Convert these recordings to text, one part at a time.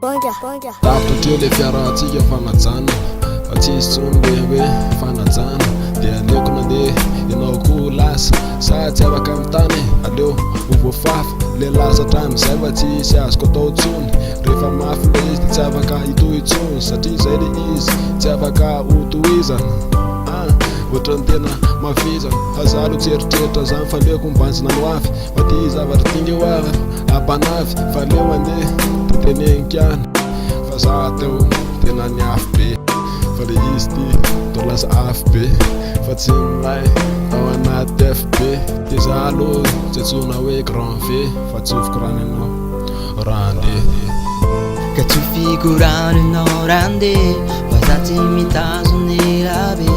Tapitra hatreo le fiarahantsika fa najanona Fa tsisy intsony le hoe fanajana Dia aleoko nandeha ianao koa lasa Sa tsy afaka mitana e, aleo ho voafafa Le lasa hatramin'izay fa tsisy azoko atao intsony Rehefa mafy le izy dia tsy afaka hitohy intsony Satria izay le izy tsy afaka ho tohizana Ah, ohatran'ny tena mavizana Fa za aloha tsy eritreritra zany fa aleoko mibanjina ny ho avy Fa ty zavatra ty nge hoa ampanavy Fa aleo andeha de teneniko ihany Fa za teo tena niafy be Fa le izy ty toa lasa afo be Fa tsy milay tao anaty FB Ty za aloha tsy antsoina hoe grand V Fa tsofiko rano ianao raha andeha. Ka tsofiko rano ianao raha andeha Fa za tsy mitazona ela be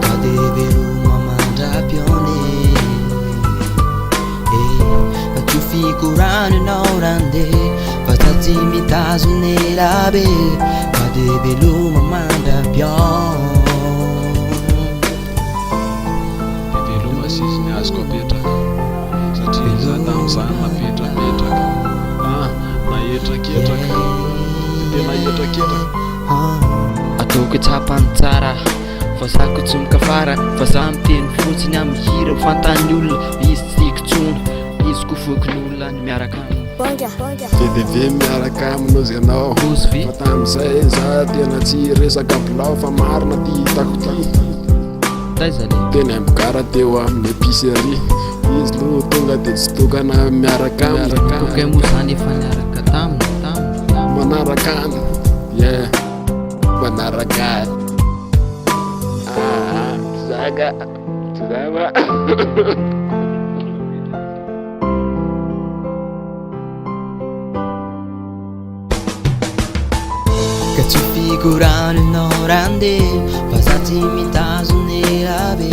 Ka de veloma mandra-pihaona e Eh, ka tsofiko rano ianao raha andeha Fa za tsy mitazona ela be Ka de veloma mandra-pihaona De veloma sisy ny azoko apetraka Satria za tamin'izany napetrapetraka Ah, nahetraketraka De tena hetraketraka Ataoko tsapany tsara Fa za ko tsy mikafara Fa za miteny fotsiny amin'ny hira Ho fantan'ny olona izy tsy tiako tsony Izy ko fokon'olona ny miaraka aminy. Be dia be miaraka aminy ozy ianao Fa tamin'izay za tena tsy resaka bilao Fa marina ty hitako ty Taiza le? Teny am gara teo amin'ny épicerie Izy lo tonga de tsy tokana miaraka aminy Ko kay moa zany efa niaraka taminy taminy taminy. Manaraka any yeah Manaraka any Ah zaka Tsy zava. Ka tsofiko rano ianao raha andeha Fa za tsy mitazona ela be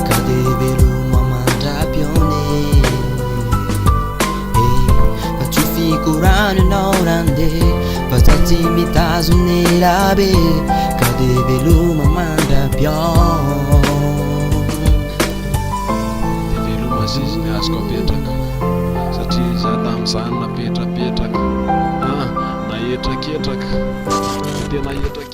Ka de veloma mandra-pihaona e Eh, Ka tsofiko rano ianao raha andeha Fa za tsy mitazona ela be Ka de veloma mandra-pihaona De veloma zizy ny azoko apetraka Satria za tamin'izany napetrapetraka Ah, nahetraketraka De tena hetraketraka.